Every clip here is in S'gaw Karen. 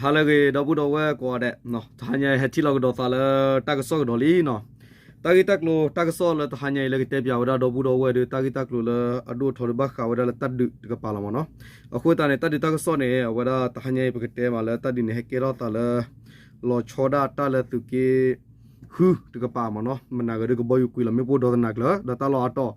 ဟါလၢအဂ့ၤ ဒီပုၢ်ဒီဝဲၢ်ကိးဂၤဒဲး, တဟါညါအံၤ ဟဲထံၣ်လိာ်ကဒီးသးလၢတၢ်ကစီၣ်ကဒီးလံနီၤ. တၢ်ဂ့ၢ်တၢ်ကျိၤ တၢ်ကစီၣ်လၢတဟါညါအံၤ လၢကတဲပၠးဝဲဒၣ်ဒီပုၢ်ဒီဝဲၢ်ဒီး တၢ်ဂ့ၢ်တၢ်ကျိၤလၢအဒိၣ်အထီဒီး ဘၣ်ဃးဝဲဒၣ်လၢတၢ်ဒုးတကပၤလီၤမ့ၢ်နီၤ. အဃိသတးန့ၣ် တၢ်ဒုးတၢ်ကစီၣ်န့ၣ် အဝဲဒၣ်တဟါညါအံၤ ပကတဲမးလၢတၢ်ဒုးန့ၣ် ဟဲကဲထီၣ်သးလၢ လီၤဆီဒၣ်တၢ်လၢသုးက့ ဟုတကပၤမ့ၢ်နီၤ, မနၤဂ့ၤဒီးကဘီယူၤကွံာ်လီၤမ့ၣ်ပိၢ်ဒီသနာ်က့လီၤ ဒီးတၢ်လီၢ်အါတီၢ်,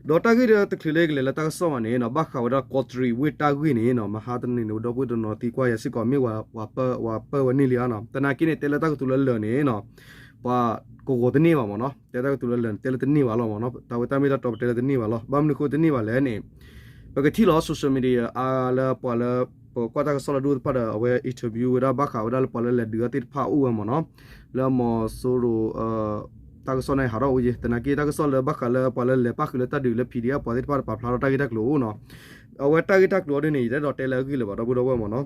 ဒီးတၢ်ဂ့ၢ်ဒီးတချုးလၢကလဲၤလၢတၢ်ကစီၣ်မးန့ၣ်နီၤ, ဘၣ်ဃးဝဲဒၣ်ကီးတရံးဝ့ၢ်တၢ်ဂ့ၢ်န့ၣ်နီၤ, မဟါတနံၤန့ၣ် ဒီပုၢ်ဒီဝဲၢ်တနီၤသံကွၢ်ယၤစ့ၢ်ကီး မ့ၢ်ဝဲပၢဝဲန့ၢ်လံဧါနီၤ. သနာ်က့န့ၣ် တဲလၢတၢ်ကတိၤလၢလၢာ်န့ၣ်နီၤ, ပှၤကဂီၤတန့ၢ်ဘၣ်မ့ၢ်နီၤ, တဲတၢ်ကတိၤလၢလၢာ်န့ၣ် တဲလၢတန့ၢ်ဘၣ်လီၤမ့ၢ်နီၤ, တၢ်ဝဲတၢ်မ့ၢ်တၢ်တီပတဲလၢတန့ၢ်ဘၣ်လီၤ. ဘၣ်မနုၤဃိတန့ၢ်ဘၣ်လဲၣ်န့ၣ် ပကထံၣ်လီၤ social media အါလၢပှၤလၢ ပကွၢ်တၢ်ကစီၣ်လၢဒိၣ်တဖၣ်ဒီး အဝဲ interview ဝဲဒၣ်ဘၣ်ဃးဝဲဒၣ်လၢပှၤလၢလဲၤဒုးအီၤသ့ၣ်တဖၣ်အိၣ်ဝဲမ့ၢ်နီၤ, လၢမီၤစိရိၤ တၢ်ကစီၣ်န့ၣ်ဟးထီၣ်အိၣ်ယဲ, သနာ်က့တၢ်ကစီၣ်လၢဘၣ်ဃးလၢပှၤလၢလဲၤပၣ်ဃုာ်လၢတၢ်ဒုးလၢ PDF ပှၤသ့ၣ်တဖၣ်တပာ်ဖျါထီၣ်တၢ်ဂ့ၢ်တၢ်ကျိၤအိၣ်နီၤ. အဝဲတၢ်ဂ့ၢ်တၢ်ကျိၤအီၤဒ်န့ၣ် ယတအဲၣ်ဒိးတဲလၢအဂ့ၢ်လၢၤဘၣ် ဒီပုၢ်ဒီဝဲၢ်မ့ၢ်နီၤ.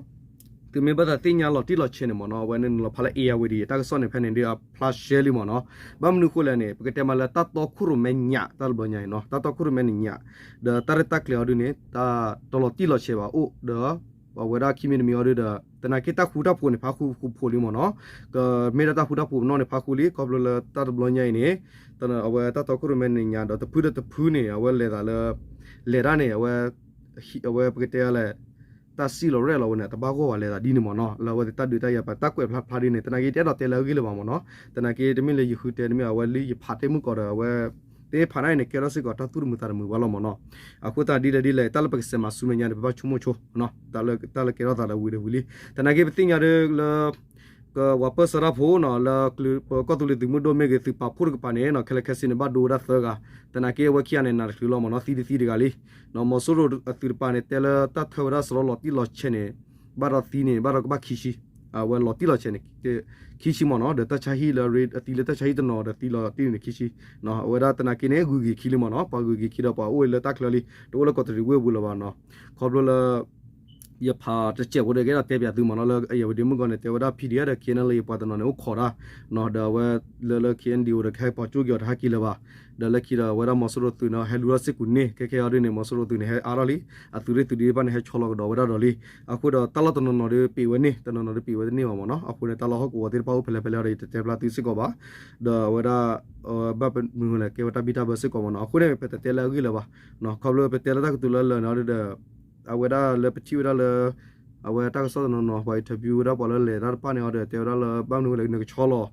သုမ့ၢ်ဘၣ်သးသ့ၣ်ညါလီၤတံၢ်လီၤဆဲးန့ၣ်မ့ၢ်နီၤ, အဝဲန့ၣ်နုာ်လီၤဖးလၢ Irrawaddy တၢ်ကစီၣ်န့ၣ်ဖဲန့ၣ်ဒီးအဖျါရှဲလံမ့ၢ်နီၤ. ဘၣ်မနုၤဃိလဲၣ်န့ၣ် ပကတဲမးလၢတၢ်တီခိၣ်ရိၣ်မဲညး တၢ်တဘျီညါအံၤနီၤ, တၢ်တီခိၣ်ရိၣ်မဲန့ၣ်ညး ဒီးတၢ်ရဲၣ်တၢ်ကျဲၤအီၤဒ်န့ၣ် တၢ်တလီၤတံၢ်လီၤဆဲးဘၣ်အိၣ်ဒီး အဝဲဒၣ်ခံမံၤတမံၤအီၤဒ်ဒီး သနာ်က့တၢ်ဃူတၢ်ဖိးန့ၣ် ဖးဃူဃူဖိးလံမ့ၢ်နီၤ, ကမ့ၢ်ဒၣ်တၢ်ဃူတၢ်ဖိးပနီၣ်န့ၣ် ဖးဃူလံ ခီဖျိလၢတၢ်တဘျီညါအံၤန့ၣ် အဝဲတၢ်တီခိၣ်ရိၣ်မဲန့ၣ်ညါဒီးတဖုဒီးတဖုန့ၣ် အဝဲလဲၤသးလၢ လဲၤတၢ်န့ၣ် အဝဲ အဝဲပကတဲလဲၣ် တၢ်စံၣ်လီၤရဲၣ်လီၤဝဲန့ၣ် တဘၣ်ဂီၢ်ဘၣ်လဲၤသးဒ်န့ၣ်မ့ၢ်နီၤ, လၢအဝဲသ့ၣ်တၢ်ဒုးတၢ်ယၤပာ်တၢ်ကွဲးဖျါဖျါဒ်န့ၣ် သနာ်က့တအဲၣ်ဒိးတဲလၢအဂ့ၢ်လၢၤဘၣ်မ့ၢ်နီၤ, သနာ်က့တမ့ၢ်လၢယဃုတဲတမ့ၢ်အဝဲလၢယဖးတ့ၢ်မုၢ်ကီးဒီးအဝဲ သ့ၣ်ဖးန့ၣ်န့ၣ် ကဲထီၣ်စ့ၢ်ကီးတၢ်သူၣ်တမုာ်သးတမုာ်ဘၣ်လီၤမ့ၢ်နီၤ, အဃိသတးဒ်လဲၣ်ဒ်လဲၣ် တၢ်လၢပကစဲးမၤဆူမဲာ်ညါန့ၣ် ပဘၣ်ဆိကမိၣ်ဆိ တၢ်လၢကဲထီၣ်သးဒီးဝံၤဒီးဝံၤလံ, သနာ်က့ပသ့ၣ်ညါဒီးလၢ ကဝၤပၢၢ်ဆၢတၢ်ဖိနီၤ လၢပကီၢ်သူလ့ၤသုးမုၢ်ဒိၣ်မ့ၢ်ဂ့ၤ သုးပာ်ဖှိၣ်တကပၤန့ၣ်နီၤ ခဲလၢာ်ခဲဆ့န့ၣ် ဘၣ်ဒိဝဲဒၣ်သၢဂၤ, သနာ်က့အဝဲခံဂၤန့ၣ် နးတချုးလီၤမ့ၢ်နီၤ သံတသံတဂၤလံ, မီၤစိရိၤအသုးတကပၤန့ၣ် တဲလၢတၢ်ထၢဝဲဒၣ်စရီလီၤတံၢ်လီၤဆဲးန့ၣ် ဘၣ်ဒီးသံန့ၣ် ဘၣ်ဒီးကဘၣ်ခံဆံ, အဝဲလီၤတံၢ်လီၤဆဲးန့ၣ် ခံဆံမ့ၢ်နီၤ ဒီးတၢ်ဆါဟံၣ်လၢအသံလၢတၢ်ဆါဟံၣ်တနီၤဒီးသံလီၤတံၢ်န့ၣ်ခံဆံ, အဝဲဒၣ်သနာ်က့န့ၣ် ဂုၤက့ၤခံလံမ့ၢ်နီၤ ပှၤဂုၤက့ၤခံဒီးပှၤအိၣ်လၢတၢ်ချၢလံ တအိၣ်လၢကီးတရံးဝ့ၢ်ပူၤလၢၤဘၣ်နီၤ, ခီဖျိလၢ ယဖးတစဲးဖိဒီး ကအဲၣ်ဒိးတဲပၠးသုမ့ၢ်နီၤ လၢအယဝံၤဒ့မုၢ်ကီၢ်န့ၣ် တဲဝဲဒၣ် PDF ဒီး KNLA ပှၤတနီၤန့ၣ် အိၣ်ခိးတၢ်, ဒီးအဝဲလၢလၢ KNDO ဒီး ကဟဲပိာ်ကၠိက့ၤအီၤတဟဲက့ၤလၢၤဘၣ်, ဒီးလၢခံဒီးအဝဲဒၣ်မီၤစိရိၤသုးန့ၣ် ဟဲလူၤထီၣ်စ့ၢ်ကီးန့ၣ် ခဲခဲအံၤဒ်န့ၣ် မီၤစိရိၤသုးန့ၣ် ဟဲအါထီၣ်လံ, အသုးရ့ၣ်သုးဒ့တဖၣ်န့ၣ် ဟဲဆီလီၤကဒီးဝဲဒၣ်ဒီးလံ, အဃိဒီးတၢ်လီၢ်တနီၤနီၤဒီး ပ့ၤဝဲန့ၣ် တနီၤနီၤဒီးပ့ၤဝဲတန့ၢ်ဘၣ်မ့ၢ်နီၤ, အဃိန့ၣ် တၢ်လီၢ်ဟီၣ်ကဝီၤသ့ၣ်တဖၣ်အိၣ်ဖဲလဲၣ်ဖဲလဲၣ်ဒီး ယတတဲဖျါသုစ့ၢ်ကီးဘၣ်, ဒီးအဝဲဒၣ် ဘၣ်မနုၤလဲၣ် ကဲဝဲတၢ်ဘံၣ်တၢ်ဘၢစ့ၢ်ကီးမ့ၢ်နီၤ, အဃိန့ၣ် ပတတဲလၢအဂ့ၢ်လၢၤဘၣ်, ခီဖျိပတဲလၢတၢ်ကတိၤလၢလၢာ်န့ၣ်ဒီး အဝဲဒၣ်လၢပထံၣ်ဝဲဒၣ်လၢ အဝဲတၢ်ကစီၣ်တနီၤနီၤ ပှၤ interview ဝဲဒၣ်ပှၤလၢလဲၤတၢ်တဖၣ်န့ၣ်အီၤဒီး တဲဝဲဒၣ်လၢ ဘၣ်မနုၤလဲၣ် နကဆီလီၤ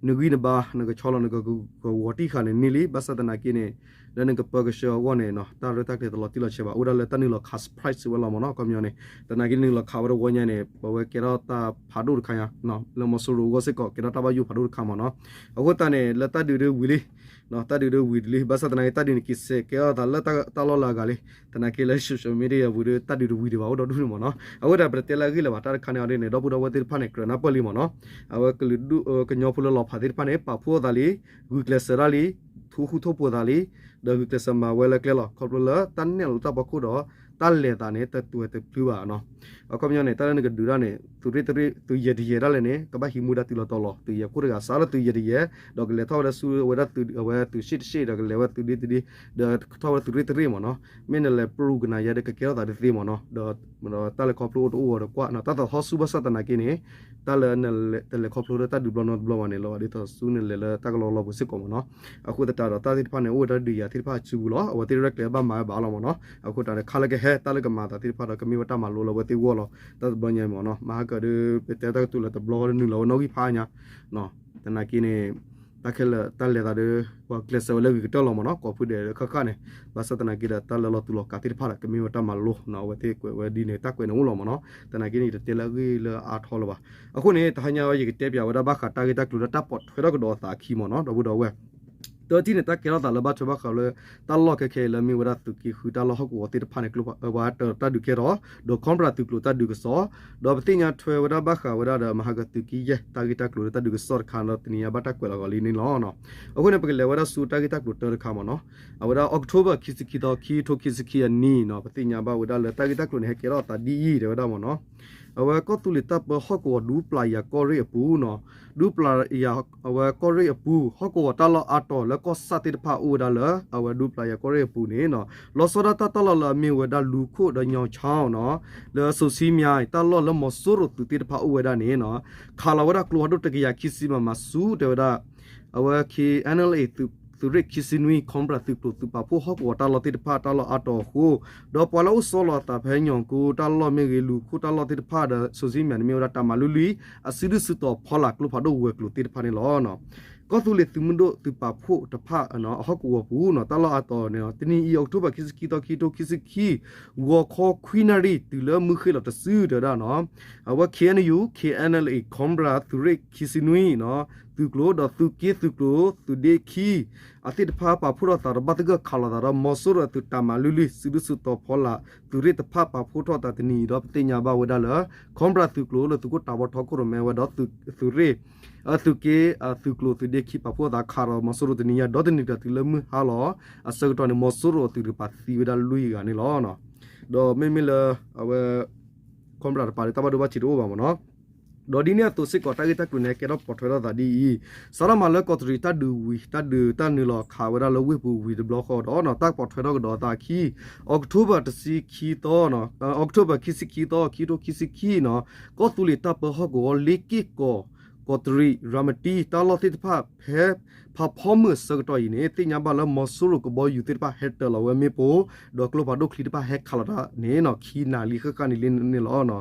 နဂံၢ်နဘါ နကဆီလီၤ နကဂီၤတံၢ်ဃာ်န့ၣ်န့ၢ်လံ, ဘၣ်ဆၣ်သနာ်က့န့ၣ် လၢနကပၢကဆှၢအဂီၢ်န့ၣ် တၢ်ရဲၣ်တၢ်ကျဲၤတလီၤတံၢ်လီၤဆဲးဘၣ်, အိၣ်ဒၣ်လၢတၢ်နုာ်လီၤခး surprise ဝဲလီၤမ့ၢ်နီၤ, ခီပညီန့ၣ် သနာ်က့နုာ်လီၤခးဝဲတဝီညါန့ၣ် ပဝဲကဲထီၣ်တၢ်ဖးဒိၣ်တခါညါ လၢမီၤစိရိၤအဂီၢ်စ့ၢ်ကီး ကဲထီၣ်တၢ်ဘၣ်ယိၣ်ဖးဒိၣ်တခါမ့ၢ်နီၤ, အဃိသတးန့ၣ် လၢတၢ်ဒုးဒ်ဝံၤလံ တၢ်ဒုးဒ်ဝံၤလံ, ဘၣ်ဆၣ်သနာ်က့ တၢ်ဒုးန့ၣ် က့ၤစဲးကဲထီၣ်သးလၢတၢ်လီၢ်လၢအဂၤလံ, သနာ်က့လၢ social media ဝံၤဒီး တၢ်ဒုးတဝံၤဒံးဘၣ် အိၣ်ဒီဒူၣ်န့ၣ်မ့ၢ်နီၤ, အဃိသတး ပတတဲလၢအဂ့ၢ်လၢၤဘၣ် တၢ်တခါန့ၣ်အီၤဒ်န့ၣ် ဒီပုၢ်ဒီဝဲၢ်သ့ၣ်တဖၣ်န့ၣ် ကြၢးနၢ်ပၢၢ်လံမ့ၢ်နီၤ, အဝဲကလုာ်ဒူၣ် ကညီဖိလၢလီၤဖးသ့ၣ်တဖၣ်န့ၣ် ပာ်ဖှိၣ်အသးလံ, ဂုာ်ကျဲးစၢးတၢ်လံ, ထိၣ်ဃူထိၣ်ဖိးသးလံ, ဒီးဂုာ်ကျဲးစၢးမၤဝဲလၢကျဲလီၤ, ခီဖျိလၢတၢ်နဲၣ်လီၤတၢ်ဖီခိၣ်ဒီး တၢ်လဲၤသးန့ၣ် တတုၤတပျုၤဘၣ်နီၤ, အခီပညီန့ၣ် တၢ်လၢနကဒုးတၢ်န့ၣ် သုးရ့ၣ်တရ့ၣ် သုးယဲၢ်တယဲၢ်ဒၣ်လဲာ်န့ၣ် ကဘၣ်ဟံးမူဒါတုၤလီၤတီၤလီၤ, သုးယဲၢ်ခိၣ်တဂၤ စးထီၣ်သုးယဲၢ်တယဲၢ် ဒီးကလဲၤထီၣ်ဝဲဒၣ်ဆူဝဲဒၣ်သုး အဝဲသုးရှ့ၣ်တရှ့ၣ်ဒီးကလဲၤဝဲသုးဒ့တဒ့ ဒီးထီၣ်ဝဲသုးရ့ၣ်တရ့ၣ်မ့ၢ်နီၤ, မ့ၢ်နလဲၤပရူၤကနၤယါဒီးကကဲထီၣ်သးတသ့မ့ၢ်နီၤ, ဒီးတၢ်လဲၤခီဖျိအိၣ်တအိၣ်ဝဲဒီးကွၢ်နီၤ, တၢ်သးဟီၣ်ဆူၣ်ဘၣ်ဆၣ်သနာ်က့န့ၣ် တၢ်လၢနတလဲၤခီဖျိဒီးတၢ်ဒုးဘျီနီတဘျီဘၣ်န့ၣ် လီၤဂာ်ဒ်သိးဆူနလဲၤလၢတၢ်ကလီလီပူၤစ့ၢ်ကီးမ့ၢ်နီၤ, အဃိသတးဒီးတၢ်သ့ၣ်တဖၣ်န့ၣ် အိၣ်ဝဲတၢ်ဒုးယၤသ့ၣ်တဖၣ်အစုပူၤလီၤ, အဝဲသ့ၣ်ရဲၣ်ကျဲၤဘၣ်မၤဝဲဘၣ်လီၤမ့ၢ်နီၤ, အဃိသတးဒီးခါလၢကဟဲတၢ်လၢကမၤသးသ့ၣ်တဖၣ်ဒီးကမ့ၢ်ဝဲတၢ်မၤလိလၢအဝဲသ့ၣ်ဂီၢ်လီၤ, တၢ်တဘျီညါအံၤမ့ၢ်နီၤ, မဟါကၢဒီး ပတဲတၢ်ကတိၤလၢတဘျီဃီဒီးနုာ်လီၤဝဲနီၣ်ဂံၢ်ဖးညါ သနာ်က့န့ၣ် တၢ်ခဲလၢာ်တၢ်လဲၤသးဒီး ပှၤကျဲးစၢးဝဲလၢဂ့ၤကတၢၢ်လီၤမ့ၢ်နီၤ, ကိးဖုဒဲးလၢခၣ်ဃၣ်န့ၣ်, ဘၣ်ဆၣ်သနာ်က့ဒီး တၢ်လၢလီၤတူာ်လီၤကာ်သ့ၣ်တဖၣ်ဒီး ကမ့ၢ်ဝဲတၢ်မၤလိနီၤ, အဝဲသ့ၣ်ကွဲးဝဲဒ်န့ၣ် တၢ်ကွဲးန့ၣ်အိၣ်လီၤမ့ၢ်နီၤ, သနာ်က့န့ၣ် ယတတဲလၢအဂ့ၢ်လၢအါထီၣ်လၢၤဘၣ်. အဃိန့ၣ် တဟါညါအံၤ ယကတဲပၠးဝဲဒၣ်ဘၣ်ဃးတၢ်ဂ့ၢ်တၢ်ကျိၤလၢတၢ်ပိာ်ထွဲထီၣ်ကဒီးအသးအခံမ့ၢ်နီၤ, ဒီပုၢ်ဒီဝဲၢ် တထံၣ်န့ၣ် တၢ်ကဲထီၣ်သးလၢဘၣ်ထွဲဘၣ်ဃးလၢ တၢ်လီၢ်ခဲခဲအံၤလၢမ့ၢ်ဝဲဒၣ်သုးက့ဃုတၢ်လီၢ်ဟီၣ်ကဝီၤသ့ၣ်တဖၣ်န့ၣ် ကျိဖး ပှၤတၢ်ဒုးကဲထီၣ် ဒီး Cobra သုးကျိၤတၢ်ဒုးကစီၣ်, ဒီးပသ့ၣ်ညါထွဲဝဲဒၣ်ဘၣ်ဃးဝဲဒၣ်ဒီး မဟါကသုးက့ယဲၢ် တၢ်ဂ့ၢ်တၢ်ကျိၤလၢတၢ်ဒုးကစီၣ်တခါလၢတနံၤညါဘၣ်တၢ်ကွဲးလီၤဂီၤလံန့ၣ်လီၤ. အဃိန့ၣ် ပကလဲၤဝဲဒၣ်ဆူတၢ်ဂ့ၢ်တၢ်ကျိၤတၢတခါမ့ၢ်နီၤ, အဝဲဒၣ် October ခံဆံခံသီ ခံထိခံဆံခံအနံၤနီၤ, ပသ့ၣ်ညါဘၣ်ဝဲဒၣ်လၢတၢ်ဂ့ၢ်တၢ်ကျိၤန့ၣ် ဟဲကဲထီၣ်အသးဒ်အံၤ တဲဝဲဒၣ်မ့ၢ်နီၤ. အဝဲကီၢ်သူလ့ၤတၢ်ပၢဟီၣ်ကဝီၤဒူပျၤယၤကီၢ်ရ့ၣ်အပူၤနီၤ, ဒူပျၤယၤ အဝဲကီၢ်ရ့ၣ်အပူၤ ဟီၣ်ကဝီၤတၢ်လီၢ်အါတီၤလၢကီၢ်ဆၣ်သ့ၣ်တဖၣ်အိၣ်ဝဲဒၣ်လၢ အဝဲဒူပျၤယၤကီၢ်ရ့ၣ်အပူၤန့ၣ်နီၤ, လီၤဆီဒၣ်တၢ်တၢ်လီၢ်လၢအမ့ၢ်ဝဲဒၣ်လူၤခိၣ်ဒီးညီၣ်ခၠါနီၤ, လၢစိၤဆံမၠါအံၤ တၢ်လီၢ်လၢမီၤစိရိၤသုးသ့ၣ်တဖၣ်အိၣ်ဝဲဒၣ်န့ၣ်နီၤ, ခးလီၤဝဲဒၣ်ကျိဖးဒိၣ်တကယၤခံဆံ မမ ဆူတဲဝဲဒၣ် အဝဲ KNLA သုးရ့ၣ်ခံဆံနွံ Cobra သုးကျိၤသုးပာ်ဖှိၣ်ဟီၣ်ကဝီၤတၢ်လီၢ်သ့ၣ်တဖၣ်တၢ်လီၢ်အါတီၤအဃိ, ဒီးပှၤလၢအိၣ်ဆီလီၤအသးဖဲညီၣ်ကိတၢ်လီၢ်မ့ၢ်ဂ့ၤ လူၤခိၣ်တၢ်လီၢ်သ့ၣ်တဖၣ်ဒီး စိၤဆံမၠါန့ၣ်မ့ၢ်ဝဲဒၣ်တၢ်မၤလွံၢ်လွံၢ် အစုဒုၣ်စုတီၤဖီလာ်ကျိဖးဒိၣ်ဝဲၤကျိၤသ့ၣ်တဖၣ်န့ၣ်လီၤ. ကီၢ်သူလ့ၤသုးမုၢ်ဒိၣ်သုးပာ်ဖှိၣ်တဖၣ်အဟီၣ်ကဝီၤပူၤနီၤ တၢ်လီၢ်အါတီၤန့ၣ် တနံၤအံၤ October ခံဆံခံသီ ခံကထိခံဆံခံ ဂီၤခီခွံနၣ်ရံၣ် တုၤလၢမုၢ်ဃ့ၢ်လီၤတစုတဲဝဲဒၣ်နီၤ, အဝဲ KNU KNLA Cobra သုးရ့ၣ်ခံဆံနွံနီၤ သုးကျိၤဒီးသုးက့သုးကျိၤသုးဒ့ခံ အသ့ၣ်တဖၣ်ပာ်ဖှိၣ်ထီၣ်သးဒီးဘၣ်သဂၢၢ်ခးလိာ်သးဒီးမီၤစိရိၤအသုးတၢ်မၤလွံၢ်လွံၢ် စုဒုၣ်စုတီၤဖီလာ်သုးရ့ၣ်တဖၣ်ပာ်ဖှိၣ်ထီၣ်သးတနံၤအံၤဒီး ပသ့ၣ်ညါဘၣ်ဝဲဒၣ်လၢ Cobra သုးကျိၤလၢသုးခိၣ်တၢ်ဘီထီခိၣ်ရိၣ်မဲဝဲဒီး သုးရ့ၣ် သုးက့ သုးကျိၤသုးဒ့ခံပာ်ဖှိၣ်သးခးဒီးမီၤစိရိၤတနံၤညါ ဒီတနံၤဒီးတုၤလၢမုၢ်ဟါလီၤ အဆၢကတီၢ်န့ၣ် မီၤစိရိၤအသုးတကပၤသံဝဲဒၣ်လွံၢ်ဂၤန့ၣ်လီၤ. ဒီးမ့မ့ၢ်လၢ အဝဲ Cobra တပၤဒီး တၢ်ဘၣ်ဒိဘၣ်ထံးတအိၣ်ဘၣ်မ့ၢ်နီၤ. ဒီးဒ်န့ၣ်အသိးစ့ၢ်ကီး တၢ်ဂ့ၢ်တၢ်ကျိၤန့ၣ် ကဲထီၣ်ပိာ်ထွဲထီၣ်သးဒ်အံၤ, စးထီၣ်မးလၢကီးတရံးတၢ်ဒုးဝံၤ တၢ်ဒုးတၢ်နုာ်လီၤခးဝဲဒၣ်လၢဝ့ၢ်ပူၤဝံၤတဘျီဃီဒီး တၢ်ပိာ်ထွဲထီၣ်ကဒီးသးအခံ October တဆံခံသီ October ခံဆံခံသီ ခံကထိခံဆံခံနီၤ, ကီၢ်သူလ့ၤတၢ်ပၢဟီၣ်ကဝီၤ လ့က့ၢ်ကီၢ် ကီးတရံး ရၤမတံ တၢ်လီၢ်သ့ၣ်တဖၣ် ဖဲဖးဖီမုၢ်အဆၢကတီၢ်အံၤန့ၣ် သ့ၣ်ညါဘၣ်လၢမီၤစိရိၤကဘီယူၤသ့ၣ်တဖၣ် ဟဲတၢၤလီၤဝဲမ့ၣ်ပိၢ် ဒီးကျိဖးဒိၣ်ချံတဖၣ်ဟဲခးလီၤတၢ်န့ၣ်နီၤ ခံနၣ်ရံၣ်ဃၣ်ဃၣ်န့ၣ်လံန့ၣ်လီၤ.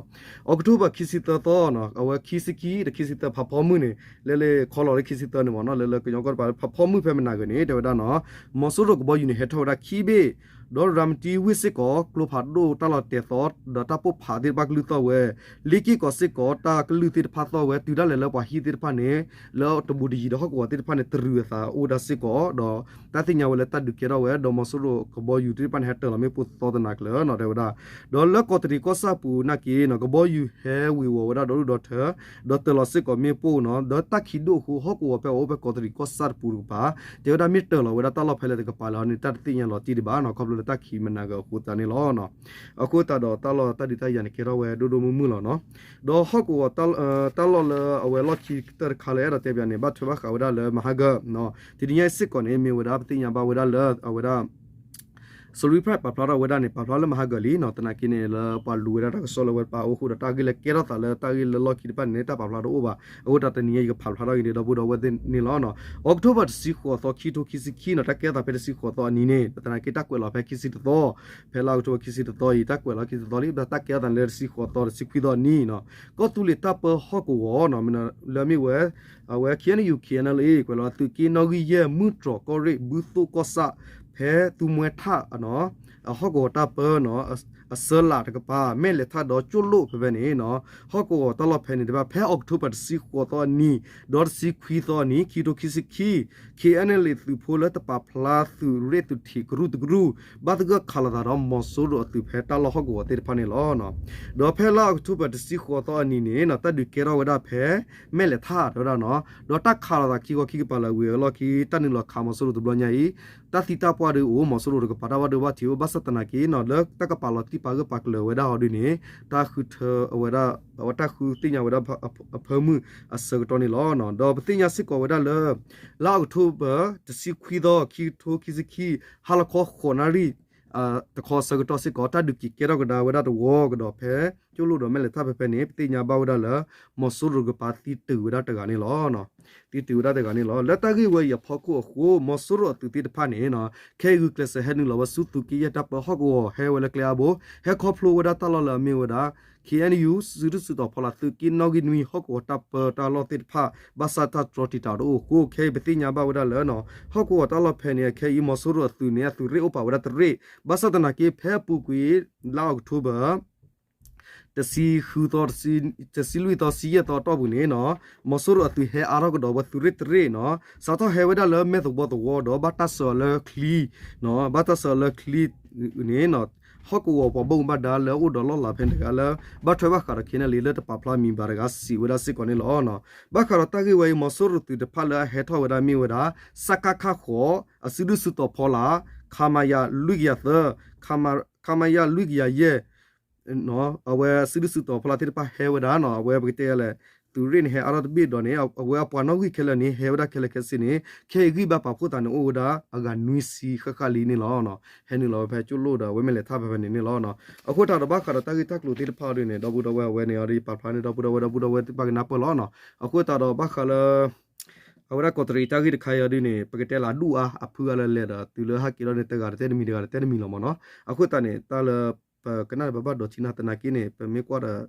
October ခံဆံသၢသီနီၤ အဝဲခံဆံခံဒီးခံဆံသၢ ဖးဖီမုၢ်န့ၣ် လၢလၢခီလီၤလၢခံဆံသၢန့ၣ်မ့ၢ်နီၤ လၢလၢကညီကီၢ်တပၤ ဖးဖီမုၢ်ဖဲမနၤဂၤန့ၣ် တဲဝဲဒၣ်နီၤ မီၤစိရိၤကဘီယူၤန့ၣ် ဟဲထီၣ်ဝဲဒၣ်ခံဘ့ၣ် ဒီးရၤမတံဝ့ၢ်စ့ၢ်ကီး ကျိဖးဒိၣ်တၢ်လီၤတဲာ်သီ ဒီးတၢ်ပိၢ်ဖးသ့ၣ်တဖၣ်ကလုၢ်သီၣ်ဝဲ, လ့က့ၢ်ကီၢ်စ့ၢ်ကီး တၢ်ကလုၢ်သ့ၣ်တဖၣ်သီၣ်ဝဲ တုၤဒၣ်လဲာ်လၢပှၤဟံၣ်သ့ၣ်တဖၣ်န့ၣ် လၢတဘူးတယံၤဒီးဟီၣ်ကဝီၤသ့ၣ်တဖၣ်န့ၣ် တရုၤအသးအိၣ်ဝဲဒၣ်စ့ၢ်ကီး ဒီးတၢ်သ့ၣ်ညါဝဲလၢတၢ်ဒုးကဲထီၣ်ဝဲ ဒီးမီၤစိရိၤကဘီယူၤသ့ၣ်တဖၣ်န့ၣ် ဟဲတၢၤလီၤမ့ၣ်ပိၢ်သီတနၤကျၢၤနီၤ တဲဝဲဒၣ်. ဒီးလၢကီးတရံးကီၢ်ဆၣ်ပူၤနာ်က့နီၤ ကဘီယူၤဟဲဝ့ၤဝီၤဝဲဒၣ်ဒီဒူၣ်ဒီထၢ ဒီးတၢၤလီၤစ့ၢ်ကီးမ့ၣ်ပိၢ်နီၤ ဒီးတၢ်ခံးဒိၣ်အဃိ ဟီၣ်ကဝီၤဖဲအအိၣ်ဖဲကီးတရံးကီၢ်ဆၣ်တပူၤတကပၤ တဲဝဲဒၣ်မ့ၢ်တၢၤလီၤဝဲဒၣ်တၢ်လီၢ်ဖဲလဲၣ်တကပၤလဲၣ်န့ၣ် တၢ်တသ့ၣ်ညါလီၤတံၢ်ဒံးဘၣ်နီၤ ခီဖျိလၢတၢ်ခံးမနၤဂၤအဃိသတးန့ၣ်လီၤ. အဃိသတးဒီးတၢ်လီၢ်တၢ်ဒုးတၢ်ယၤန့ၣ် ကဲထီၣ်ဝဲဒိၣ်ဒိၣ်မုၢ်မုၢ်လီၤနီၤ. ဒီးဟီၣ်ကဝီၤ တၢ်လီၢ်လၢအဝဲလီၢ်ခံကတၢၢ်တခါလၢအဲၣ်ဒိးတဲပၠးန့ၣ် ဘၣ်ထွဲဘၣ်ဃးဝဲဒၣ်လၢမဟါကၢၤ တနံၤညါအံၤစ့ၢ်ကီးန့ၣ် မ့ၢ်ဝဲဒၣ်ပသ့ၣ်ညါဘၣ်ဝဲဒၣ်လၢအဝဲဒၣ် Solution ပာ်ဖျါထီၣ်ဝဲဒၣ်န့ၣ် ပာ်ဖျါလၢမဟါကၢၤလံနီၤ သနာ်က့န့ၣ် လၢပှၤလူၤဝဲဒၣ်တၢ်ကစီၣ်လၢဝဲပာ်အိၣ်ဃိဒီးတၢ်ဂ့ၢ်လၢကဲထီၣ်သးလၢတၢ်ဂ့ၢ်လၢလီၢ်ခံတဖၣ်န့ၣ် တၢ်ပာ်ဖျါတအိၣ်ဘၣ်. အဃိသတးတနံၤညါအံၤ ယကဖးဖျါထီၣ်က့ၤဒံးဒီပုၢ်ဒီဝဲၢ်န့ၣ်လီၤ. October တဆံဃိးသီ ခံကထိခံဆံခံနီၤ တၢ်ကဲထီၣ်သးဖဲတဆံဃိးသီအနံၤန့ၣ် သနာ်က့တၢ်ကွဲးလီၤဖဲခံဆံတသီ ဖဲလါအီးကထိဘၢၣ်ခံဆံတသီအံၤ တၢ်ကွဲးလီၤခံဆံတသီလံ ဒီးတၢ်ကဲထီၣ်သးလၢတဆံဃိးသီတဆံခွံသီအနံၤနီၤ ကီၢ်သူလ့ၤတၢ်ပၢဟီၣ်ကဝီၤ လၢအမ့ၢ်ဝဲ အဝဲ KNU KNLA ကွဲးလီၤသုးက့နီၣ်ဂံၢ်ယဲၢ် မုၢ်တြီၤကီၢ်ရ့ၣ် ဘုသိၣ်ကီၢ်ဆၣ် ဖဲသူမှဲထၣ်နီၤ အဟီၣ်ကဝီၤတၢ်ပၢနီၤ အစၢလးတကပၤ မဲၢ်လဲၤထၣ်ဒီးကၠိၣ်လိၣ်ဖဲဖဲန့ၣ်နီၤ ဟီၣ်ကဝီၤတၢ်လီၢ်ဖဲန့ၣ်တဖၣ် ဖဲအီးကထိဘၢၣ်တဆံဃိးသီအနံၤ ဒီးတဆံခွံသီအနံၤ ခံကထိခံဆံခံ KNLA သုးဖိလၢတပာ်ဖျါသုးရ့ၣ်သုးထံးကရူၢ်တကရူၢ် ဘၣ်သဂၢၢ်ခးလိာ်သးဒီးမီၤစိရိၤအသုးဖဲတၢ်လီၢ်ဟီၣ်ကဝီၤသ့ၣ်တဖၣ်န့ၣ်လီၤ. ဒီးဖဲလါအီးကထိဘၢၣ်တဆံဃိးသီအနံၤန့ၣ်နီၤ တၢ်ဒုးကဲထီၣ်ဝဲဒၣ်ဖဲ မဲၢ်လဲၤထၣ်တဲဝဲဒၣ်နီၤ ဒီးတၢ်ခးလိာ်သးခံခီခံကပၤလၢဝံၤအလီၢ်ခံ တၢ်နုာ်လီၤခးမီၤစိရိၤတဘျီညါအံၤ တၢ်သံတၢ်ပှၢ်ဒုးအိၣ် မီၤစိရိၤတကပၤတၢ်ဘၣ်ဒိဘၣ်ထံးအိၣ် ဘၣ်ဆၣ်သနာ်က့နီၤ လၢတၢ်ကပာ်လီၤတံၢ်ပာ်ဂၢၢ်ပာ်ကျၢၤဝဲဒၣ်အီၤဒုးန့ၣ် တၢ်ဃုထၢအဝဲဒၣ် အဝဲတၢ်ဃုသ့ၣ်ညါဝဲဒၣ်အဖၢမုၢ်အဆၢကတီၢ်န့ၣ်လီၤ. ဒီးပသ့ၣ်ညါစ့ၢ်ကီးဝဲဒၣ်လၢ လါအီးကထိဘၢၣ်တဆံခွံသီ ခံကထိခံဆံခံ ဟါလီၤခီဃိးနၣ်ရံၣ် တခီဆၢကတီၢ်စ့ၢ်ကီး တၢ်ဒုးက့ၤကဲထီၣ်ကဒါဝဲဒၣ်တဝီကဒီးဖဲ ကၠိၣ်လိၣ်ဒီးမဲၢ်လဲၤထၣ်ဖဲဖဲန့ၣ် ပသ့ၣ်ညါဘၣ်ဝဲဒၣ်လၢ မီၤစိရိၤတကပၤသံတုၤဝဲဒၣ်တဂၤန့ၣ်လီၤ. သံတုၤဝဲဒၣ်တဂၤန့ၣ်လီၤ. လၢတၢ်ဂ့ၢ်ဝဲအံၤအဖီခိၣ်အဃိ မီၤစိရိၤအသုးသ့ၣ်တဖၣ်န့ၣ် ခဲအံၤဂုာ်ကျဲးစၢးဟဲနုာ်လီၤဝဲဆူသုးက့ယဲၢ်တၢ်ပၢဟီၣ်ကဝီၤ ဟဲဝဲလၢကျဲအါဘိ ဟဲခီဖျိဝဲဒၣ်တၢ်လီၢ်လၢအမ့ၢ်ဝဲဒၣ် KNU စုဒုၣ်စုတီၤဖီလာ်သုးက့နီၣ်ဂံၢ်နွံဟီၣ်ကဝီၤတၢ်ပၢတၢ်လီၢ်သ့ၣ်တဖၣ် ဘၣ်ဆၣ်တၢ်တြီတံာ်တာ်တအိၣ်အဃိ ခဲအံၤပသ့ၣ်ညါဘၣ်ဝဲဒၣ်လၢ ဟီၣ်ကဝီၤတၢ်လီၢ်ဖဲန့ၣ် ခဲအံၤမီၤစိရိၤအသုးန့ၣ် အသုးရ့ၣ်အိၣ်ပာ်ဝဲဒၣ်တရ့ၣ် ဘၣ်ဆၣ်သနာ်က့ဖဲအပူၤကွံာ် လါအီးကထိဘၢၣ် တဆံဃုသီ တဆံလွံၢ်သီ တဆံယဲၢ်သီအတီၢ်ပူၤန့ၣ်နီၤ မီၤစိရိၤအသုးဟဲအါထီၣ်ကဒီးဝဲသုးရ့ၣ်တရ့ၣ်နီၤ စးထီၣ်ဟဲဝဲဒၣ်လၢမဲၢ်သဝီသဝီဒီး ဘၣ်တၢ်ဆှၢအီၤလၢချံနီၤ ဘၣ်တၢ်ဆှၢအီၤလၢချံန့ၣ်နီၤ ဟီၣ်ကဝီၤပှၤဘၣ်မူဘၣ်ဒါလၢအအိၣ်ဒီးလီၢ်လၤဖဲန့ၣ်တဂၤလၢ ဘၣ်ထွဲဘၣ်ဃးဒီး ခဲန့ၣ်လံ လၢတပာ်ဖျါမံၤဘၣ်တဂၤစံးဝဲဒၣ်စ့ၢ်ကီးန့ၣ်လီၤ. ဘၣ်ဃးဒီးတၢ်ဂ့ၢ်ဝဲအံၤ မီၤစိရိၤသုးတဖၣ်လၢအဟဲထီၣ်ဝဲဒၣ်မ့ၢ်ဝဲဒၣ် စကခ ဃိး အစုဒုၣ်စုတီၤဖီလာ် ခမရ လွံၢ်ကယၤသၢ ခမရ လွံၢ်ကယၤယဲၢ် အဝဲစုဒုၣ်စုတီၤဖီလာ်သ့ၣ်တဖၣ်ဟဲဝဲဒၣ်နီၤ အဝဲပကတဲလဲၣ် သုးရ့ၣ်န့ၣ် ဟဲအါထီၣ်တဘ့ၣ်ဒီးန့ၣ် အဝဲအပှၤနီၣ်ဂံၢ်ခဲလၢာ်န့ၣ် ဟဲဝဲဒၣ်ခဲလၢာ်ခဲဆ့န့ၣ် ခဲအံၤဂံၢ်ဘါပာ်ဖှိၣ်သးန့ၣ် အိၣ်ဝဲဒၣ်အဂၤနွံဆံဃၣ်ဃၣ်လံန့ၣ်လီၤ. ဟဲနုာ်လီၤဝဲဖဲကၠိၣ်လိၣ်ဒီး အဝဲမ့ၢ်လဲၤထီၣ်ဖဲဖဲန့ၣ်န့ၣ်လီၤ. အဃိသတးဒီးဘၣ်ဃးဒီးတၢ်ဂ့ၢ်တၢ်ကျိၤသ့ၣ်တဖၣ်အီၤဒ်န့ၣ် ဒီပုၢ်ဒီဝဲၢ်အဝဲန့ၣ်အီၤဒီး ယပာ်ဖျါန့ၢ်ဒီပုၢ်ဒီဝဲၢ် ဒီပုၢ်ဒီဝဲၢ်သ့ၣ်တဖၣ်ကနၢ်ပၢၢ်လီၤနီၤ. အဃိသတးဒီးဘၣ်ဃးလၢ အဝဲဒၣ်ကီးတရံးတၢ်ဂ့ၢ်တခါအံၤအီၤဒ်န့ၣ် ပကတဲလၢအဒူၣ်အါအဖုအါလၢလဲၤဒီး တုၤလၢဟဲက့ၤဒီးန့ၣ် တဂၤတတဲတမံၤ တဂၤတတဲတမံၤလီၤမ့ၢ်နီၤ. အဃိသတးန့ၣ် တၢ်လၢ ပကနၣ်ဒီးဘၣ်ဘၣ်ဒီးထံနၢ်သနာ်က့န့ၣ် ပမ့ၢ်ကွၢ်ဒီး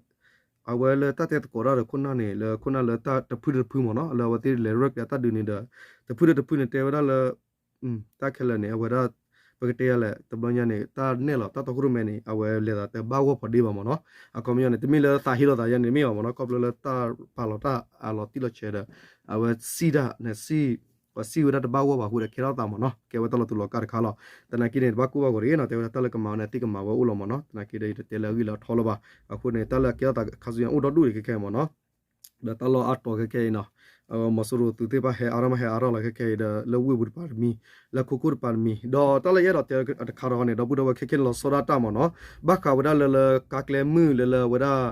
အဝဲလၢတၢ်တဲသကိးတၢ်ဒီးခိၣ်နၢ်န့ၣ် လၢခိၣ်နၢ်လၢတၢ်တဖုတဖုမ့ၢ်နီၤ လၢအဝဲသ့ၣ်လဲၤရဲၣ်ကျဲၤတၢ်ဒုးန့ၣ်ဒီး တဖုတဖုန့ၣ်တဲဝဲဒၣ်လၢ တၢ်ခဲလၢာ်န့ၣ် အဝဲဒၣ် ပကတဲလဲၣ် တဘျီညါန့ၣ် တၢ်နဲၣ်လီၤတၢ်တီခိၣ်ရိၣ်မဲန့ၣ် အဝဲလဲၤသးတဘၣ်ဂီၢ်ဖးဒိၣ်ဘၣ်မ့ၢ်နီၤ. အခီပညီန့ၣ် တမ့ၢ်လၢသးဟ့လိာ်သးယါန့ၣ် တမ့ၢ်ဘၣ်မ့ၢ်နီၤ ခီဖျိလၢတၢ်ပာ်လီၤတၢ်အးလီၤတံၢ်လီၤဆဲးဒီး အဝဲစံၣ်တၢ်န့ၣ် ပှၤစံၣ်ဝဲဒၣ်တဘၣ်ဂီၢ်ဘၣ်အဃိဒီး ကဲထီၣ်သးမ့ၢ်နီၤ ကဲဝဲတၢ်လီၤတူာ်လီၤကာ်တခါလီၤ. သနာ်က့န့ၣ် တဘၣ်ကိၢ်ဘၣ်ဂီၤတဂ့ၤနီၤ တဲဝဲဒၣ်တၢ်လၢကမၤဝဲန့ၣ် သ့ၣ်ကမၤဝဲအိၣ်လီၤမ့ၢ်နီၤ. သနာ်က့ဒီး ယတတဲလၢအဂ့ၢ်လၢအထီလၢၤဘၣ်. အဃိန့ၣ် တၢ်လၢအကဲထီၣ်သးခါဆူညါအိၣ်ဒီဒူၣ်ဒံးခဲခဲအံၤမ့ၢ်နီၤ ဒီးတၢ်လီၢ်အါတီၤခဲခဲအံၤနီၤ မီၤစိရိၤသုးသ့ၣ်တဖၣ်ဟဲအါထီၣ်မးဟဲအါထီၣ်လီၤခဲခဲအံၤဒီး လၢဝ့ၢ်ပူၤတပၤတမံၤ လၢခိခိၣ်တပၤတမံၤ ဒီးတၢ်လၢယအဲၣ်ဒိးတဲတခါဒီးန့ၣ် ဒီပုၢ်ဒီဝဲၢ်ခဲခဲန့ၣ် လီၤဆီဒၣ်တၢ်မ့ၢ်နီၤ ဘၣ်ဃးဝဲဒၣ်လၢလၢကါကျဲမုၢ်လၢလၢအဝဲဒၣ်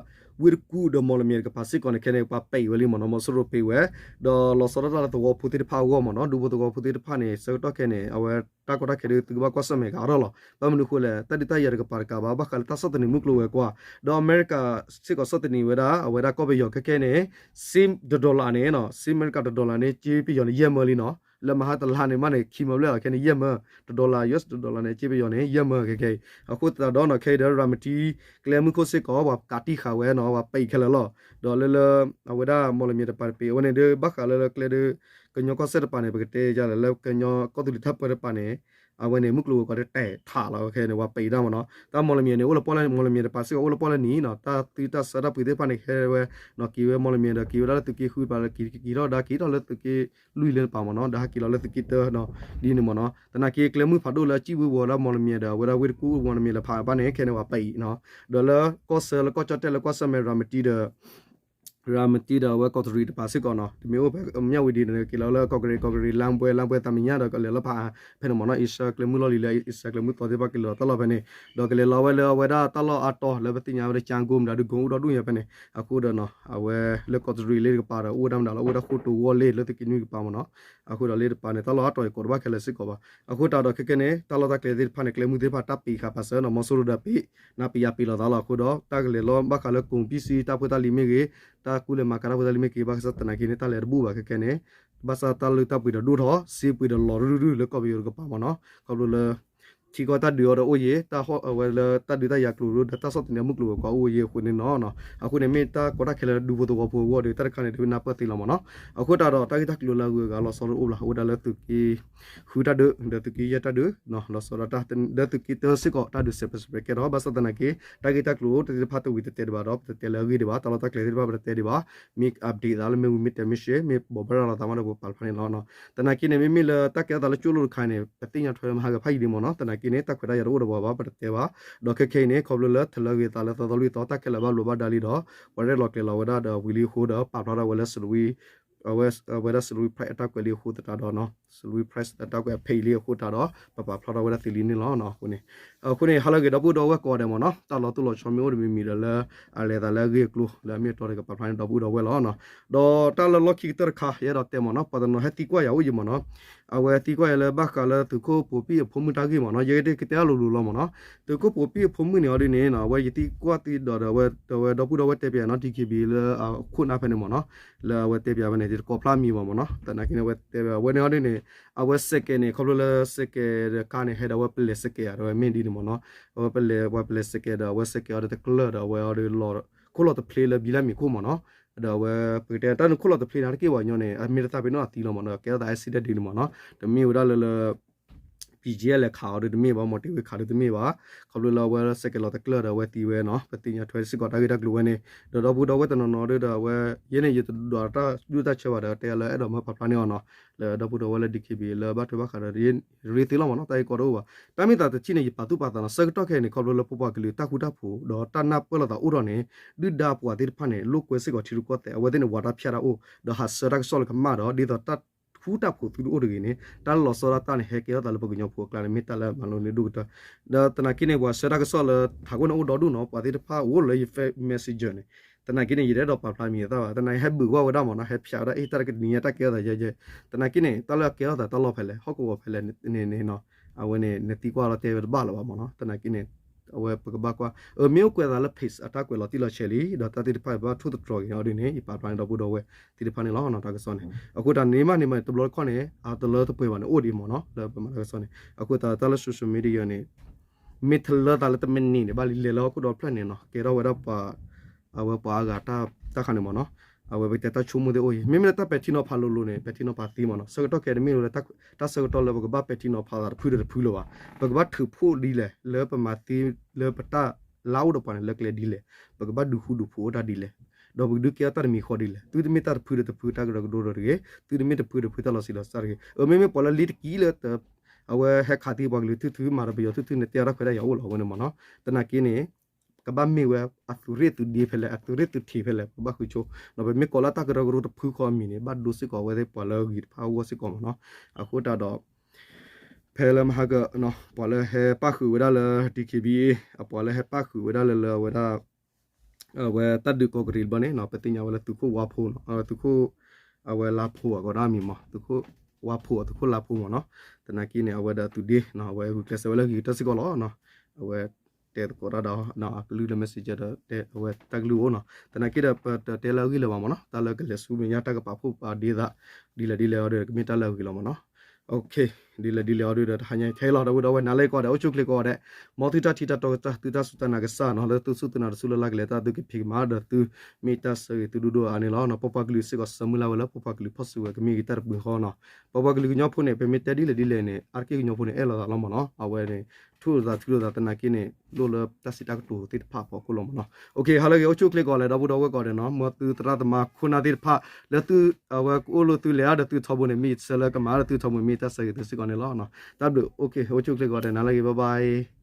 ဝ့ၢ်တကူၣ်ဒီးမီၣ်လမံၤတကပၤစ့ၢ်ကီးန့ၣ် ခဲန့ၣ် ပှၤပံးဝဲလံမ့ၢ်နီၤ မီၤစိရိၤပံးဝဲ ဒီးလီၤဆီဒၣ်တၢ်လၢသဝီဖိသ့ၣ်တဖၣ်အဂီၢ်မ့ၢ်နီၤ ဒူဖိသဝီဖိသ့ၣ်တဖၣ်န့ၣ် ဆၢကတီၢ်ခဲန့ၣ် အဝဲတၢ်ကီတၢ်ခဲဒ်သုကဘၣ်ကွၢ်ဆၢၣ်မဲာ်ကအါထီၣ်လီၤ. ဘၣ်မနုၤအဃိလဲၣ် တၢ်ဒုးတၢ်ယၤတကပၤတကးဘၣ် ဘၣ်ဃးလၢတၢ်ဆီၣ်သနံးမုၢ်ကျိၤဝဲၤကွာ် ဒီးအမဲရကၤစ့ၢ်ကီးဆီၣ်သနံးဝဲဒၣ် အဝဲဒၣ်ကီၢ်ပယီၤခဲခဲန့ၣ် စ့တဒီလၣ်န့ၣ်နီၤ စ့အမဲရကၤတဒီလၣ်န့ၣ် စ့ပယီၤန့ၣ် ယဲၢ်မၢလံနီၤ လၢမဟါတလါန့ၣ်မးန့ၣ် ခံမၢဘျဲၣ်လီၤ ခဲန့ၣ် ယဲၢ်မၢ တဒီလၣ် ယူၢ်စ့ တဒီလၣ်န့ၣ် စ့ပယီၤန့ၣ် ယဲၢ်မၢခဲခဲအံၤ အဃိသတးဒီးနီၤ ခဲအံၤဒီး ရၤမတံ ကျဲမုၢ်ခိၣ်စ့ၢ်ကီး ပှၤကးတံၢ်ဃာ်ဝဲနီၤ ပှၤပံးခဲလၢာ်လီၤ. ဒီးလၢလၢ အဝဲဒၣ်မီၣ်လမံၤတပၤတပံး အဝဲန့ၣ်ဒီး ဘၣ်ဃးလၢလၢကျဲဒီး ကညီကီၢ်စဲၣ်တပၤန့ၣ် ပကတဲယါလၢ လၢကညီကီၢ်သူလ့ၤတၢ်ပၢတပၤန့ၣ် အဝဲန့ၣ် မုၢ်ကျိၤဝဲၤကွာ်ဒီးတဲာ်ထးလီၤ ခဲန့ၣ် ပှၤပံးတၢ်မ့ၢ်နီၤ တၢ်မီၣ်လမံၤန့ၣ် အိၣ်လၢပီၣ်လဲၣ် မီၣ်လမံၤတပၤစ့ၢ်ကီး အိၣ်လၢပီၣ်လဲၣ်နံၤနီၤ တၢ်သုတၢ်ဆါတၢ်ပှ့ၤသ့ၣ်တဖၣ်န့ၣ် ဟဲဝဲနီၤ က့ၤဝဲမီၣ်လမံၤဒီး က့ၤဝဲဒၣ်လၢသုးက့ဃုတပၤလၢက့ၤ က့ၤထီၣ်ဒါက့ၤထီၣ်လၢသုးက့လွံၢ်လၢတပၤမ့ၢ်နီၤ ဒီးဟဲက့ၤလီၤလၢသုးက့တၢနီၤ ဒ်န့ၣ်မ့ၢ်နီၤ သနာ်က့ကျဲမုၢ်ဖးဒိၣ်လၢအစံၣ်ဝ့ၤဝီၤဒၣ်မီၣ်လမံၤဒီး အဝဲဒၣ်ဝ့ၢ်တကူၣ်မီၣ်လမံၤလၢဖးဘၣ်န့ၣ် ခဲန့ၣ်ပှၤပံးနီၤ ဒီးလၢကီၢ်ဆၢလၢကီၢ်ကၠီၣ်တဲၣ်လၢကွၢ်ဆၢၣ်မဲာ်ရၤမတံဒီး ရၤမတံဒီးအဝဲကီးတရံးတပၤစ့ၢ်ကီးနီၤ တမ့ၢ်အိၣ်ဖဲမၠၣ်ဝတံၤန့ၣ် က့ၤလီၤလၢကီၢ်ကရ့ၣ် ကီၢ်ကရ့ၣ် လါပှဲၤ လါပှဲၤသးမံညါဒီး ကလဲၤလီၤဖးဖဲန့ၣ်မ့ၢ်နီၤ အ့ရှၢၣ်ကျဲမုၢ်လီၢ်လံၤလၢအ့ရှၢၣ်ကျဲမုၢ်သီသ့ၣ်တဖၣ်ကလဲၤလီၤတၢ်လီၢ်ဖဲန့ၣ် ဒီးကလဲၤလီၤဝဲလၢအဝဲဒၣ်တၢ်လီၢ်အါတီၤလၢပသ့ၣ်ညါဝဲဒၣ် ကၠါကိၢ်မတၤဒုး ကိအိၣ်ဒီဒူၣ်ညါဖဲန့ၣ် အဃိဒီးနီၤ အဝဲလၢကီးတရံးလၢတကပၤဒီး အိၣ်ဝဲဒၣ်မတၤလီၤ အိၣ်ဝဲဒၣ်ဃိတိၤဝီၢ်လ့ၢ်လၢသုးက့နွံကပၤမ့ၢ်နီၤ အဃိဒီးလၢတပၤန့ၣ် တၢ်လီၢ်အါတီၤအံၤကိးတဘၣ်ခဲလၢာ်စ့ၢ်ကီးဘၣ် အဃိတးဒီးခဲခဲန့ၣ် တၢ်လီၢ်တၢ်ကျဲသ့ၣ်တဖၣ်န့ၣ် ကျဲမုၢ်သ့ၣ်တဖၣ်တၢ်ပံးဃာ်ပာ်စၢၤနီၤ မီၤစိရိၤဒီးပံး နပံးယပံးလိာ်သးလီၤ အဃိဒီး တၢ်ကလဲၤလီၤဘၣ်ဃးလၢကိးပံၣ်စံတၢ်ဖိတၢ်လံၤမ့ၢ်ဂ့ၤ တၢ်ကူလဲၤမၤကၤတၢ်ဖိတၢ်လံၤမ့ၢ်ဂ့ၤ ဘၣ်ဆၣ်သနာ်က့န့ၣ် တၢ်လဲၤတဘူၣ်ဘၣ်ခဲခဲန့ၣ် ဘၣ်ဆၣ်တၢ်လုၢ်တၢ်ပှ့ၤဒီးဒိၣ်ထီၣ် စ့ပှ့ၤဒီးလီၤရုၢ်ရုၢ်လၢကီၢ်ပယီၤတကပၤမ့ၢ်နီၤ ခီဖျိလၢ ထံကီၢ်တၢ်ဒုးအီၤဒီးအိၣ်ယံၤ တၢ်ဝဲလၢတၢ်ဒုးတၢ်ယၤကျိၤဒီးတၢ်ဆီၣ်သနံးမုၢ်ကျိၤဝဲၤကွာ်အိၣ်ယံၤအဃိန့ၣ်နီၤ အဃိန့ၣ်မ့ၢ်တၢ်ကီတၢ်ခဲလၢဒူဖိသဝီဖိအဂီၢ်ဒီး တၢ်တခါန့ၣ် ဒုးနၢ်ပၢၢ်သ့လီၤမ့ၢ်နီၤ အဃိတးဒီးတၢ်ဂ့ၢ်တၢ်ကျိၤလၢအဂုၤအဂၤလီၤဆီဒၣ်အိၣ်ဘၣ် အိၣ်ဝဲဒၣ်လၢသုးက့ ဃုတၢ်ဒုး ဒီးသုးက့ယဲၢ်တၢ်ဒုး လီၤဆီဒၣ်တၢ် ဒီးသုးက့တၢစ့ၢ်ကီး တၢ်ဒုးစဲးပြဲးစဲးပြဲးကဲထီၣ် ဘၣ်ဆၣ်သနာ်က့ တၢ်ဂ့ၢ်တၢ်ကျိၤသ့ၣ်တဖၣ်တဝံၤတတဲတဘၣ်ဒီး ပတတဲလၢအဂ့ၢ်ဒံးဘၣ် တၢ်လီၢ်တၢ်ကျဲသ့ၣ်တဖၣ်ပတတဲဒံးဘၣ် မ့ၢ် update သးလၢ မ့ၢ်ဝံၤမ့ၢ်တဲမ့ၢ်ရှဲ မ့ၢ်ဘိးဘၣ်ရၤလီၤသးမးဒီးပပာ်ဖျါန့ၣ်လီၤ. သနာ်က့န့ၣ် မ့မ့ၢ်လၢတၢ်ကဲထီၣ်သးလၢကၠိလိာ်တခါန့ၣ် ပသ့ၣ်ညါထွဲလၢမဟါဂၤဖးယံာ်ဒံးမ့ၢ်နီၤ သနာ်က့န့ၣ် တၢ်ခွဲးတၢ်ယာ်တအိၣ်ဒီးပှၤဘၣ် ပတတဲဘၣ် ဒီးခဲခဲအံၤန့ၣ် ခီဖျိလၢထလၢဂ့ၤသးလၢသီသီလွံၢ်သီ တၢ်ခဲလၢာ်ဘၣ်လိာ်ဘၣ်ဒါလံဒီး ပှၤရဲၣ်လီၤကျဲၤလီၤဝဲဒၣ်ဒီးဝံၤလံအဃိဒီး ပာ်ဖျါထီၣ်ဝဲလၢ အဝဲဒၣ် Salween Press အတၢ်ကွဲးလံအဃိသတးဒီး Salween Press အတၢ်ကွဲးအဖဲအံၤလံအဃိသတးဒီး ပပာ်ဖျါထီၣ်ဝဲဒၣ်သ့လံန့ၣ်လီၤ. အဃိန့ၣ် အဃိန့ၣ် ဟါလၢအဂ့ၤ ဒီပုၢ်ဒီဝဲၢ်ကိးဂၤဒဲးမ့ၢ်နီၤ တၢ်လီၤတိၢ်လီၤဆီမ့ၢ်အိၣ်တမံၤမံၤဒီးလၢ အလဲၤသးလၢအဂ့ၢ်အကျိၤလၢအမ့ၢ်အတီဒီးကပာ်ဖျါန့ၢ်ဒီပုၢ်ဒီဝဲၢ်လီၤ. ဒီးတၢ်လၢလီၢ်ခံကတၢၢ်တခါ ယအဲၣ်ဒိးတဲမ့ၢ်နီၤ ပှၤတနီၤဟဲသံကွၢ်ယၤအိၣ်ယံၤမ့ၢ်နီၤ အဝဲသံကွၢ်ယၤလၢဘၣ်ဃးလၢသုးခိၣ်ပိာ်ပံၣ်အဖိမုၣ်တၢ်ဂ့ၢ်မ့ၢ်နီၤ ယဲကတဲကတဲအလိၤလိၤလီၤမ့ၢ်နီၤ သုးခိၣ်ပိာ်ပံၣ်အဖိမုၣ်န့ၣ်အီၤဒ်န့ၣ် အဝဲယသံကွၢ်သံဒီးဒီးအဝဲဒီပုၢ်ဒီဝဲၢ်တဲပၠးနီၤ DKBA လၢအခိၣ်နၢ်ဖဲန့ၣ်မ့ၢ်နီၤ လၢအဝဲတဲပၠးဖဲန့ၣ် ယတကိးဖျါမံၤဘၣ်မ့ၢ်နီၤ သနာ်က့န့ၣ် အဝဲတဲပၠးအဝဲန့ၣ်အီၤဒ်န့ၣ် အဝဲစဲးကဲးန့ၣ် ခီဖျိလၢစဲးကဲးဒီးကါန့ၣ် ဟဲဒီးအဝဲပလဲၤစဲးကဲးဧါ ဒီးဝဲမ့ၢ်ဒ်န့ၣ်မ့ၢ်နီၤ အဝဲပလဲၤပှၤပလဲၤစဲးကဲးဒီးအဝဲစဲးကဲးအီၤဒီးတကျၢၢ်ဒီးအဝဲအီၤဒီးလီၤ ခိၣ်လီၤတဖျ့လၢဘံလၢမံၤခိၣ်မ့ၢ်နီၤ ဒီးအဝဲပကတဲတၢ်န့ၣ်ခိၣ်လီၤတဖျ့န့ၣ် တက့ၢ်ပှၤကညီန့ၣ် အမ့ၢ်တသးပ့ၤနီၣ်အသံလီၤမ့ၢ်နီၤ ကဲထီၣ်သး accident ဒ်န့ၣ်မ့ၢ်နီၤ တမ့ၢ်ဝဲဒၣ်လၢလၢ ပံကဲလဲၤခးအီၤဒုးတမ့ၢ်ဘၣ် မီၤတ့ၢ်ဝ့ခးဒုးတမ့ၢ်ဘၣ် ခီဖျိလၢအဝဲစဲးကဲးလီၤတကျၢၢ်ဒီးအဝဲသံဝဲနီၤ ပသ့ၣ်ညါထွဲစ့ၢ်ကီးတၢ်ဂ့ၢ်တၢ်ကျိၤဝဲန့ၣ် ဒီးဒီပုၢ်ဒီဝဲၢ်တနီၤနီၤဒုးဒီးအဝဲ ယဲန့ၣ် ယတဒွးတၢ်ဒုၣ်တၢ်ဆၢဘၣ်ဒီးတဲလၢအဲၣ်ဒိးမၢပာ်ဖျါန့ၢ်အီၤနီၤ လၢဒီပုၢ်ဒီဝဲၢ်လၢ DKBA လၢဘၣ်ထွဲဘၣ်ဃးဒီး ရ့သ့လီၤမ့ၢ်နီၤ တၢ်ဂ့ၢ်ကီတအိၣ်ဘၣ် တၢ်မ့ၢ်သးတထံၣ်န့ၣ် ယပာ်သူၣ်ပာ်သးနီၤ ဆၢကတီၢ်ခဲအံၤန့ၣ် ခီဖျိလၢပပှၤကလုာ်တၢ်ဃူတၢ်ဖိး ဒီးတၢ်နၢ်ပၢၢ်လိာ်သးအိၣ်ထီၣ်န့ၣ် ဒုၣ်ဒါပှၤသ့ၣ်တဖၣ်န့ၣ် လိာ်ကွဲစ့ၢ်ကီးထံရူၢ်ကီၢ်သဲး အဝဲသ့ၣ်န့ၣ် ဝးတၢ်ဖၠၣ်တၢ်အိၣ် ဒီးဟးဆှၢတၢ်ကစီၣ်လၢကမၣ်ဒီး ဒ်သိးတၢ် ပူတၢ်ဖိးသုတအိၣ်တဂ့ၤန့ၣ် တၢ်လီၤဆီဒၣ်တၢ်န့ၣ် ဟဲကဲထီၣ်သးလၢပကညီဖိအကျါန့ၣ် မ့ၢ်တၢ်လၢမၤလိန့ၢ်ဒိၣ်ကတၢၢ်. ဒီးသနာ်က့န့ၣ် ပှၤဆှၢတၢ်ကစီၣ်လၢထးခိၣ်န့ၣ်အိၣ်ဒီဒူၣ်နီၤ, ပှၤသ့ၣ်တဖၣ်အိၣ်လၢယ Messenger န့ၣ်, သနာ်က့န့ၣ် ယတအဲၣ်ဒိးပာ်ဖျါမံၤအသၣ်ဘၣ်, သနာ်က့ဟဲဘုးကွၢ်ဝဲဒၣ်မ့ၢ်နီၤ, ဟဲဖျါဝဲဒၣ် အ့ၣ် တၢ်တကနံၤညါတၢ်ကဲထီၣ်သးယဲယဲ, သနာ်က့န့ၣ် တၢ်လၢအကဲထီၣ်သးတၢ်လီၢ်ဖဲလဲၣ် ဟီၣ်ကဝီၤဖဲလဲၣ်န့ၣ်နီၤ, အဝဲန့ၣ် နသံကွၢ်လီၤတဲဝဲတဘၣ်လၢၤဘၣ်မ့ၢ်နီၤ, သနာ်က့န့ၣ် အဝဲပကဘၣ်ကွၢ် အမ့ၢ်အိၣ်ကွဲးသးလၢ page အတၢ်ကွဲးလီၤတံၢ်လီၤဆဲးလံ, ဒီးတၢ်သ့ၣ်တဖၣ်ဘၣ်ထိၣ်သတြီၤက့ၤအီၤဒ်န့ၣ် ယပာ်ဖျါန့ၣ်ဒီပုၢ်ဒီဝဲၢ်သ့ၣ်တဖၣ်န့ၣ်လီၤနီၤ, တၢ်ကစီၣ်န့ၣ်. အဃိသတးန့ၣ်မးန့ၣ်မး တဘျီတခီၣ်န့ၣ် အတလၢတပှဲၤဘၣ်န့ၣ် အိၣ်ဒံးမ့ၢ်နီၤ လၢပမၤတၢ်ကစီၣ်န့ၣ်. အဃိသတးတၢ်လၢ social media န့ၣ် မ့ၢ်တလၢသးလၢတမံးနံးန့ၣ် ဘၣ်လံလဲၤလၢဟီၣ်ခိၣ်ဒီဖျၢၣ်န့ၣ်နီၤ, ကဲထီၣ်ဝဲဒၣ်ပှၤ အဝဲပှၤအါဂၤတၢ်ဃာ်န့ၣ်မ့ၢ်နီၤ, အဝဲပကတဲတၢ်ဆိကမိၣ်သ့ၣ်အိၣ်အံၤ မ့မ့ၢ်လၢတၢ်ပဲာ်ထံနီၤဖးလိၤလိၤန့ၣ် ပဲာ်ထံနီၤဖးသ့မ့ၢ်နီၤ, ဆၢကတီၢ်ခဲအံၤတမ့ၢ်လၢ တၢ်ဆၢကတီၢ်လၢပကဘၣ်ပဲာ်ထံနီၤဖးသးတဖုဒီးတဖုလၢၤဘၣ်, ပကဘၣ်ထုးဖှိၣ်ဒ်လဲၣ် လၢပမၤသ့လၢပတၢ်လၢအအိၣ်ဒီးပှၤန့ၣ် လၢကျဲဒ်လဲၣ်, ပကဘၣ်ဒုးဃူဒုးဖိးအိၣ်တၢ်ဒ်လဲၣ်, ဒီးပကဒုးကဲထီၣ်တၢ်တမံၤဃီဒ်လဲၣ်, သုတမ့ၢ်တၢ်တဖုဒီးတဖုတၢ်ကရၢကရိဒီးတဂ့ၤ, သုတမ့ၢ်တဖုတဖုတၢ်လီၤဆံးလီၤစှၤတဂ့ၤ. အမ့မ့ၢ်ပှၤလၢလံတကံလၢ အဝဲဟဲခးသံပှၤကလုာ် ထူၣ်ထူၣ်မၤဒီးပယီၤ ထူၣ်ထူၣ်န့ၣ် တဲအီၤတၢ်ခွဲးတၢ်ယာ်အိၣ်လီၤ အဝဲန့ၣ်မ့ၢ်နီၤ, သနာ်က့န့ၣ် ကဘၣ်မ့ၢ်ဝဲအသုးရ့ၣ်သုးဒ့ဖဲလဲၣ် အသုးရ့ၣ်သုးထံးဖဲလဲၣ် ပကဘၣ်ဃုဆိ, ဒီးပမ့ၢ်ကိးလၢတၢ်ကရၢကရိတဖုဃီအမံၤန့ၣ် ဘၣ်ဒိစ့ၢ်ကီးအဝဲသ့ၣ်ပှၤလၢအဂ့ၤတဖၣ်အဂီၢ်စ့ၢ်ကီးမ့ၢ်နီၤ. အဃိသတးဒီး ဖဲလၢမဟါက ပှၤလၢဟဲပၣ်ဃုာ်ဝဲဒၣ်လၢ DKBA အပှၤလၢဟဲပၣ်ဃုာ်ဝဲဒၣ်လၢလၢအဝဲဒၣ် အဝဲတၢ်ဒုးကီးကရံးတဘျီန့ၣ်နီၤ ပသ့ၣ်ညါဝဲလၢသုးခိၣ်ဝါဖိနီၤ, သုးခိၣ် အဝဲလါဖိအဂီၢ်ဒၣ်မံၤမး သုးခိၣ်ဝါဖိ သုးခိၣ်လါဖိမ့ၢ်နီၤ, သနာ်က့န့ၣ် အဝဲဒီးသုးဒ့နီၤ အဝဲဂုာ်ကျဲးစၢးဝဲလၢဂ့ၤကတၢၢ်စ့ၢ်ကီးလီၤ. အဝဲတဲသကိးတၢ်ဒီး အကလုၢ်လၢ messenger ဒီး တဲအဝဲတၢ်ကလုၢ်အိၣ်နီၤ, သနာ်က့ဒီး ပတတဲလၢအဂ့ၢ်လၢၤဘၣ်မ့ၢ်နီၤ, တၢ်လၢကလဲၤဆူမဲာ်ညါတၢ်ကပာ်ဖှိၣ်ပာ်ဒ့သး ဒ်လဲၣ်ဒ်လဲၣ်အီၤဒီး ကမ့ၢ်တၢ်လၢအဂ့ၤလီၤမ့ၢ်နီၤ. ဒ်လဲၣ်ဒ်လဲၣ်အီၤဒီး တဟါညါခဲအံၤလီၤ ဒီပုၢ်ဒီဝဲၢ် နၤလၢယကီးဒီး အိၣ်ဆူၣ်ချ့ကိးဂၤဒဲး, မ်သုတၢ်ထံၣ်တၢ်တီကစၢ် သုတၢ်စူၢ်တၢ်နာ်ကစၢ်နီၤ လၢသုစူၢ်သုနာ်တစူၢ်လၢ်လၢ်ကလဲာ် တၢ်သုကဖံးကမၤဒီးသု မ့ၢ်တၢ်ဆၢဂ့ၤသုဒိၣ်ဒိၣ်အါန့ၣ်လီၤ. ပပှၤကလုာ်စ့ၢ်ကီး ဆၢမုၢ်လၢ်ဝဲလၢ ပပှၤကလုာ်ဖီၣ်စုဝဲကမ့ၢ်ဂ့ၤတၢ်တပှဲၤဃီနီၤ. ပပှၤကလုာ်ကညီဖိန့ၣ် ပမ့ၢ်တဲဒ်လဲၣ်ဒ်လဲၣ်န့ၣ် အါတက့ၢ်ကညီဖိန့ၣ် အဲၣ်လိာ်သးလီၤမ့ၢ်နီၤ, အဝဲန့ၣ် ထူၣ်လိာ်သးထုးလိာ်သး သနာ်က့န့ၣ် လိၣ်လၢတၢ်စံးတၢ်ကတိၤသ့ၣ်တဖၣ်အဖီခိၣ်လီၤမ့ၢ်နီၤ. ဟါလၢအဂ့ၤ အိၣ်ဆူၣ်ချ့ကိးဂၤဒဲး ဒီပုၢ်ဒီဝဲၢ်ကိးဂၤဒဲးနီၤ, မ်သုသရၣ်သမါခိၣ်နၢ်သ့ၣ်တဖၣ် လၢသု အဝဲကအိၣ်လၢသုလဲၤအါဒီးသုထီဘိန့ၣ် မ့ၢ်ယဆၢလၢကမၤဒီးသုထီဘိ မ့ၢ်တၢ်ဆၢဂ့ၤသုစ့ၢ်ကီးန့ၣ်လီၤ. တၢ်ဘျုး အိၣ်ဆူၣ်ချ့ကိးဂၤဒဲး နၤလၢအဂ့ၤ bye bye.